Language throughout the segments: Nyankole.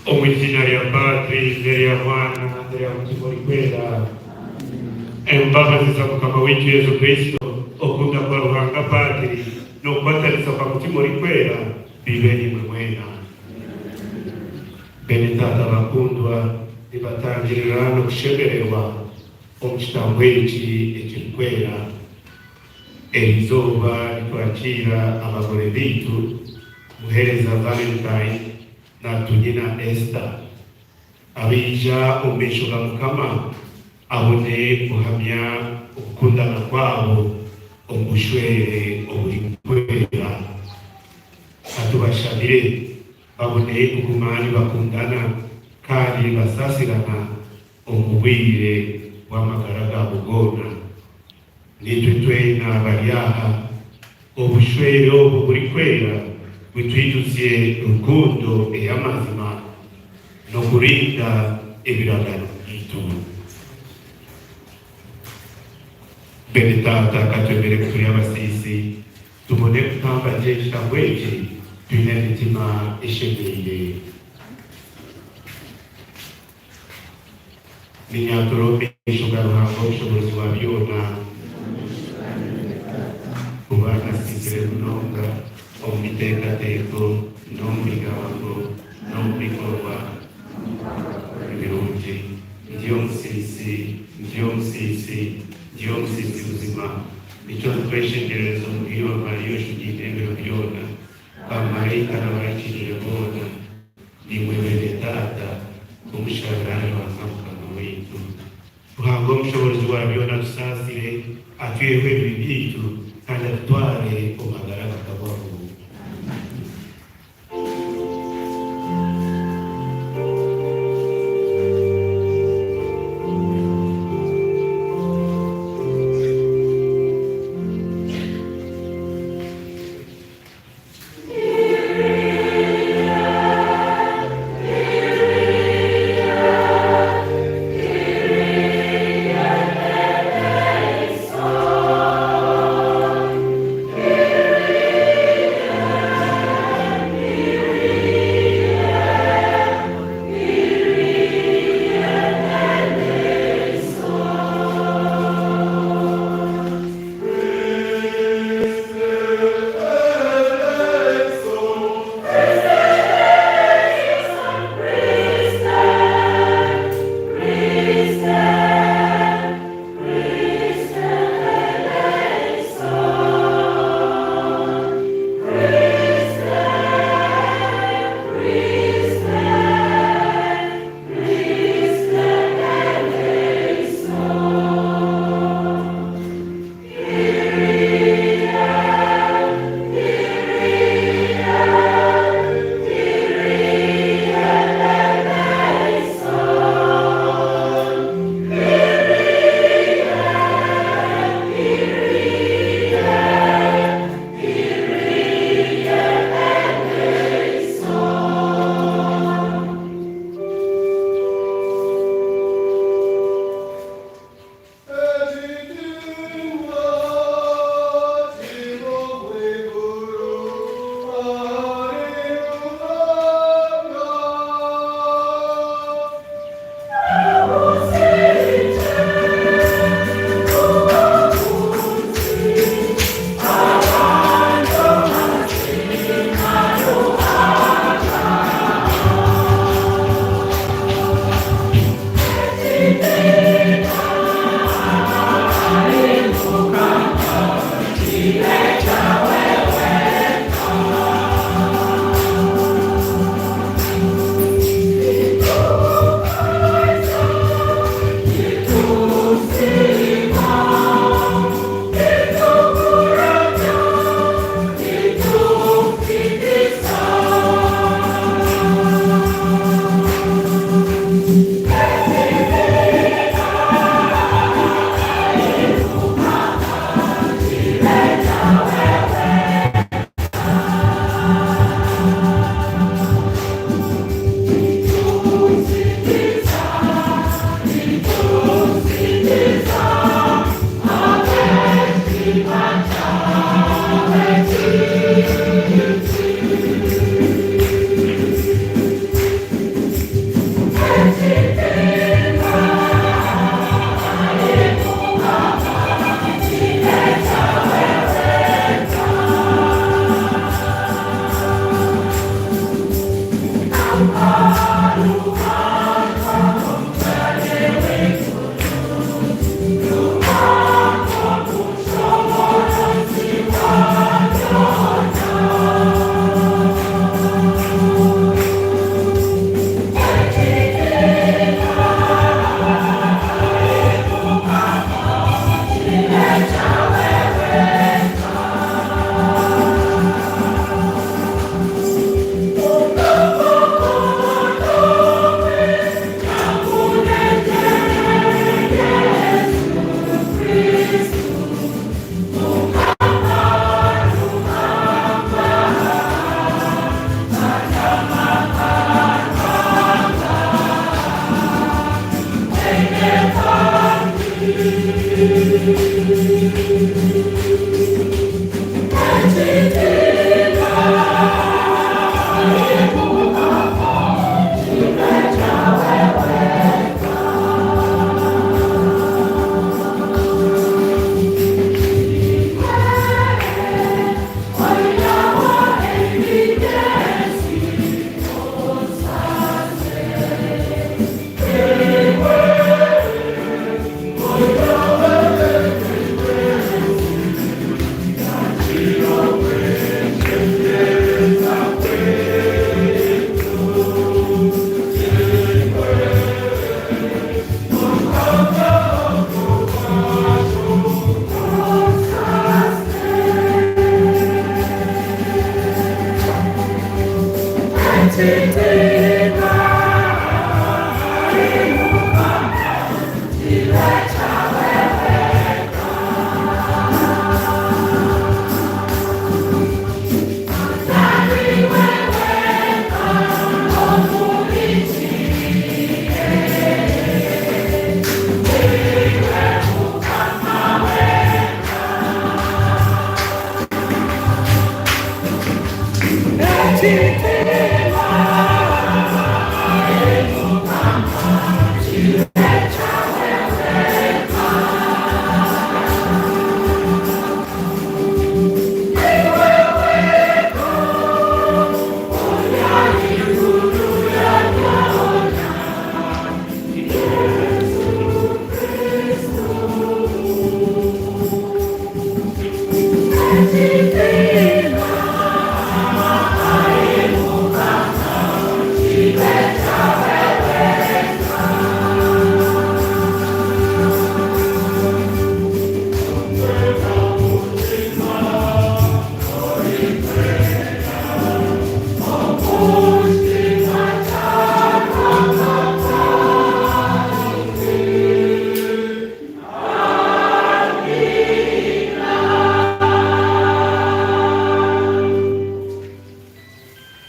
Omu iziina rya Patri n'erya Mwana n'erya Mutima Orikwera. Embabazi za Mukama waitu Yesu Kristo, okukunda kwa Ruhanga Patri, n'okukwatanisa kwa Mutima Orikwera bibe naimwe mwena. Beene Taata bakundwa, nibatangirira n'okushemererwa omu kitambo eki ekirikwera. Erizooba nitwakiira abagore baitu, Muheereza Valentine na Tunyina Esther, abaija omu maisho ga Mukama abone kuhamya okukundana kwabo omu bushwere oburikwera. Ka tubashabire babone kuguma nibakundana kandi nibasaasirana omu bwire bw'amagara gaabo goona. Naitwe twena abari aha, obushwere obu burikwera butwijuzye rukundo ey'amazima n'okurinda ebiragano byaitu. Beene Taata, ka twemere ku turi abasiisi, tubone kutamba gye ekitambo eki twine emitima eshemeire. Ninyatura omu maisho ga Ruhanga Obushoboorozi bwa byona, kuba nasiisire munonga omu biteekateeko n'omu bigambo n'omu bikorwa ebirungi. Ndi omusiisi, ndi omusiisi, ndi omusiisi buzima. Nikyo ndikweshengyerereza Omugaire wa Mariya oshugaine ebiro byona, baamaraika n'abahikiriire boona. Naimwe beene Taata, kumushabira ahari Ruhanga Mukama waitu. Ruhanga Omushoboorozi wa byona atusaasire, atwiheho ebibi byaitu, kandi atutware omu magara agatahwaho.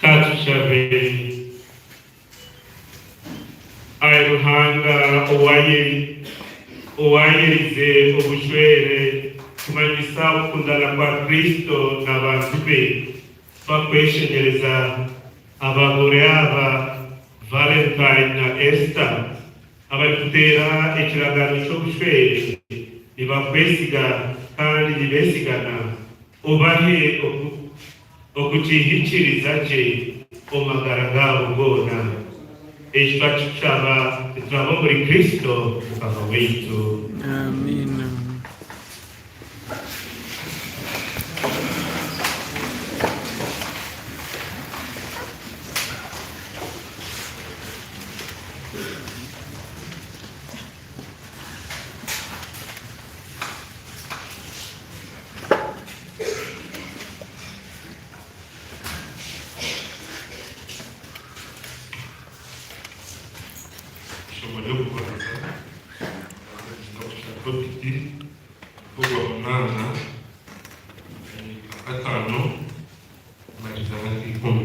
Ka tushabe. Ai Ruhanga owayerize obushwere kumanyisa okukundana kwa Kristo n'abantu be, twakweshengyereza abagore aba, Valentine na Esther, abarikuteera ekiragaano ky'obushwere nibakwesiga kandi nibeesigana, obahe okukihikiiriza gye omu magara gaabo goona. Eki twakikushaba nituraba omuri Kristo Mukama waitu. Amiina. Eishomo ry'okubanza omu kitabo kya Tobiti omutwe gwa munaana akataano kumariza n'ak'ikumi.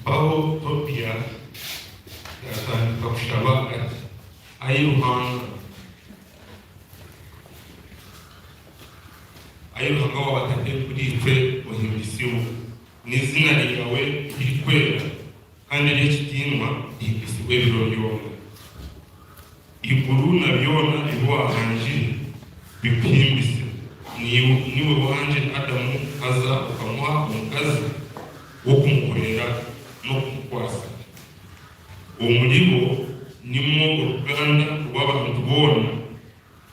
Mpaho Tobia yaatandika kushaba ati, Ai Ruhanga, Ai Ruhanga wa baatatenkuriitwe, ohimbisibwe, n'eiziina ryawe eririkwera kandi ery'ekitiinwa rihimbisibwe ebiro byona. Eiguru na byona ebi waahangire bikuhimbise. Niiwe waahangire Adamu haza okamuha omukazi w'okumuhwera n'okumukwasa. Omuribo nimwo oruganda rw'abantu boona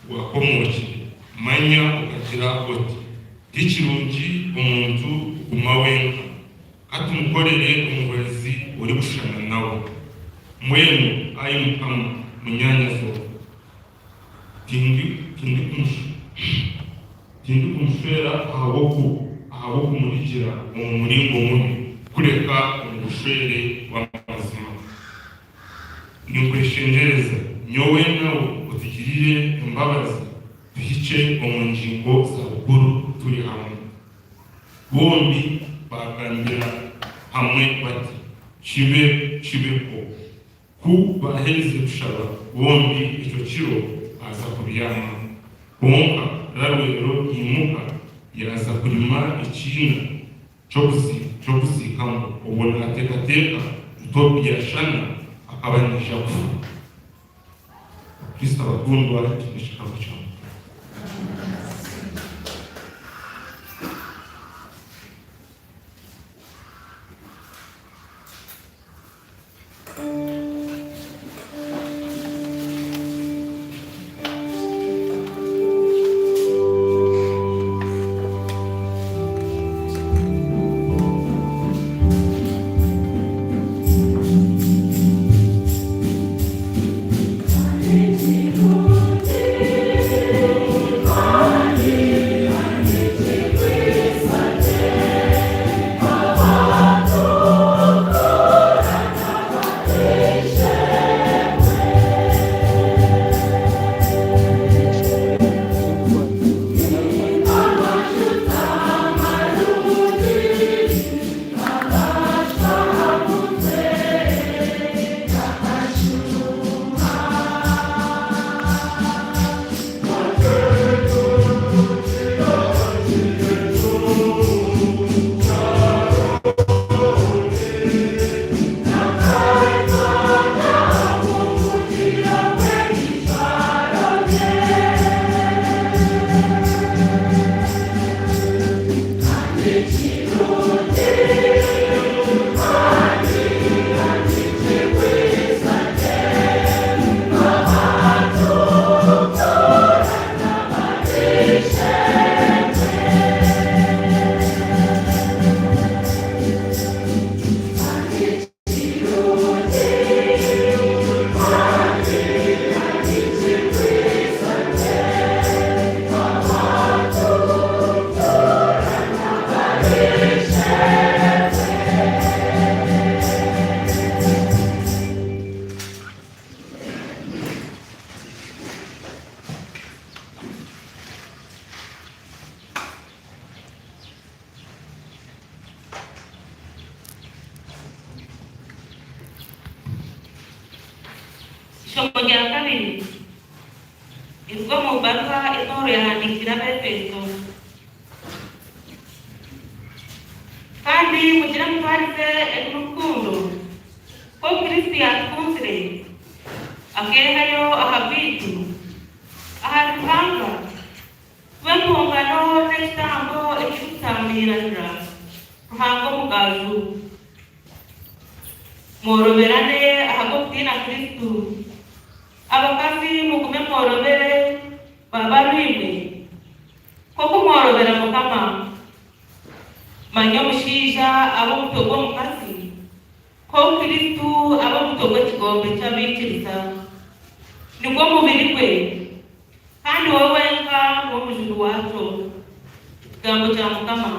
rwakomookire. Manya okagira oti, Ti kirungi omuntu kuguma wenka. Ka tumukorere omuhwezi orikushushana nawe. Mbwenu, ai Mukama, munyaanyazi-we, tindikumushwera ahabw'okumurigira omu muringo mubi, kureka omu bushwere bw'amazima. Ninkweshengyereza, nyowe nawe otugirire embabazi tuhikye omu ngingo za bukuru turi hamwe. Bombi baagambira hamwe bati, Kibe kibekwo. Ku baaherize kushaba bombi ekyo kiro baaza kubyama. Kwonka Rarwero yaimuka yaaza kurima ekiina ky'okuziikamu, obwo naateekateeka ngu Tobia shana akaba naija kufa. Bakristo abakundwa, eki n'ekigambo kya Mukama. Ishomo rya kabiri niriruga omu baruha ei Paulo yaahandiikire Abaefeso. Kandi mugire emitwarize erimu rukundo, nk'oku Kristo yaatukunzire, akeehayo ahabwaitu ahari Ruhanga kuba empongano n'ekitambo ekirikutambiiranira Ruhanga omugaaju. Mworoberane ahabw'okutiina Kristo. Abakazi mugume mworobere baabarwimwe, nk'oku mworobera Mukama. Manya omushaija aba omutwe gw'omukazi, nk'oku Kristo aba omutwe gw'ekigombe ky'abaikiriza, nigwo mubiri gwe, kandi we wenka niwe mujuni waakyo. Ekigambo kya Mukama.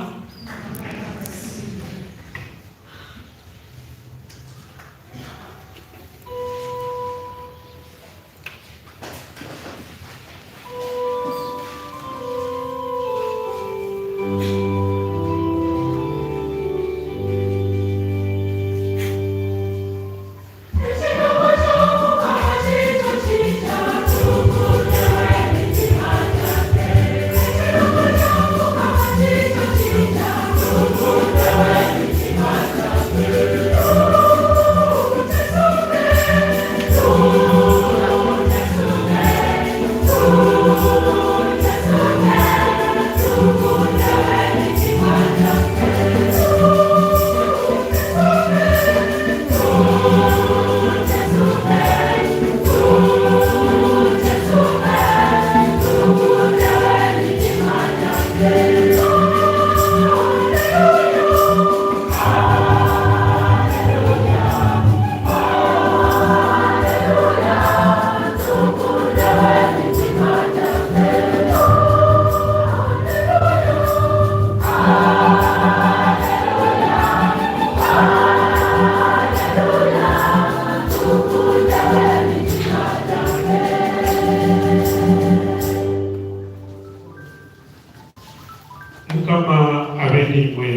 Mukama abe naimwe.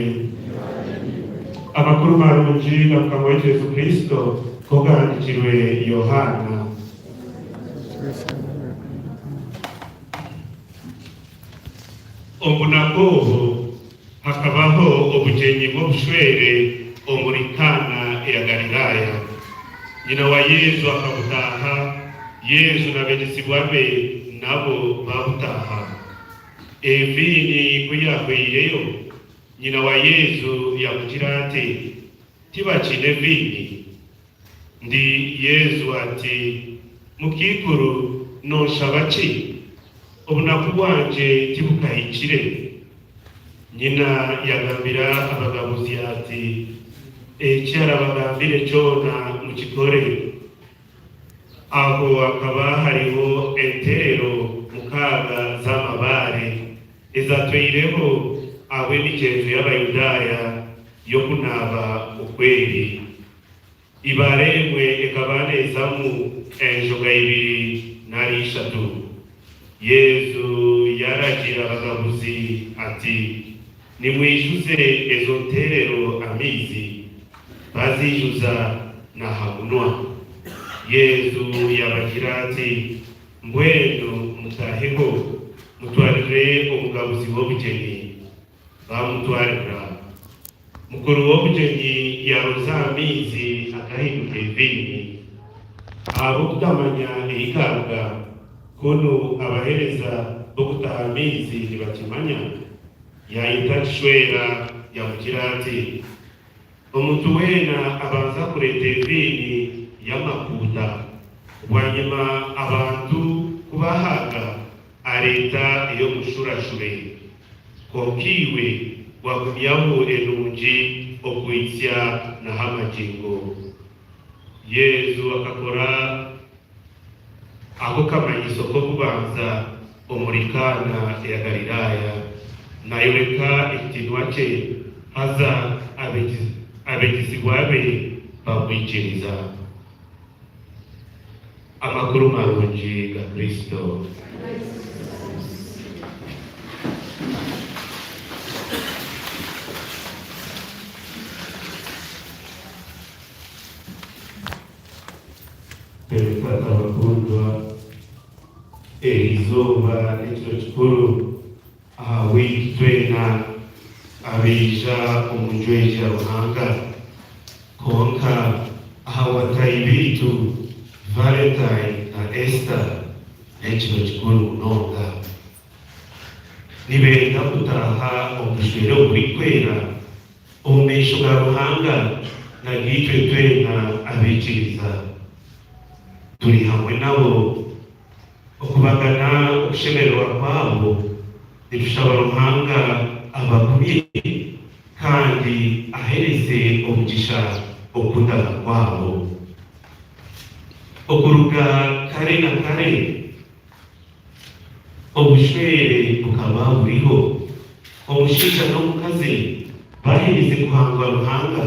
Amakuru marungi ga Mukama waitu Yesu Kristo nk'oku gahandiikirwe Yohaana. Omu bunaku obwo hakabaho obugyenyi bw'obushwere omuri Kaana eya Galilaaya. Nyina wa Yesu akabutaaha, Yesu n'abeegyesibwa be nabo baabutaaha. Eviini ku yaahweireyo, nyina wa Yesu yaamugira ati, Tibakiine viini. Ndi Yesu ati, Mukaikuru, nonshaba ki? Obunaku bwangye tibukahikire. Nyina yagambira abagabuzi ati, Eki arabagambire kyona mukikore. Aho hakaba hariho enteerero mukaaga z'amabaare ezatwaireho ahabw'emigyenzo y'Abayudaaya y'okunaaba okweri. Eibaare emwe ekaba neezamu enjoga ibiri nari ishatu. Yesu yaaragiira abagabuzi ati, Nimwijuze ezo nteerero amaizi. Baaziijuza n'aha munwa. Yesu yaabagira ati, Mbwenu mutaheho, mutwarire omugabuzi w'obugyenyi. Baamutwarira. Mukuru w'obugyenyi yaaroza aha maizi agahinduka eviini. Ahabw'okutamanya ei gaaruga, kunu abaheereza b'okutaha amaizi nibakimanya, yaayeta kishwera yaamugira ati, Omuntu weena abanza kureeta eviini y'amakuuta, bwanyima abantu ku bahaaga areeta ey'omushurashure. Kwonka iwe wagumyaho enungi okuhitsya n'aha magingo. Yesu akakora ako kamanyiso k'okubanza omuri Kaana eya Galilaaya, naayoreka ekitiinwa kye, haza abeegyesibwa be baamwikiriza. Amakuru marungi ga Kristo. Beene Taata abakundwa, eri izooba n'ekiro kikuru aha bwaitu twena abaija omu nju egi ya Ruhanga. Kwonka aha bataahi baitu Valentine na Esther n'ekiro kikuru munonga. Nibenda kutaaha omu bushwere oburikwera omu maisho ga Ruhanga na gaitwe twena abaikiriza. Turi hamwe nabo okubagana okushemererwa kwabo, nitushaba Ruhanga abagumye kandi ahereze omugisha okukundana kwabo. Okuruga kare na kare, Obushwere bukaba buriho, omushaija n'omukazi baaherize kuhangwa Ruhanga.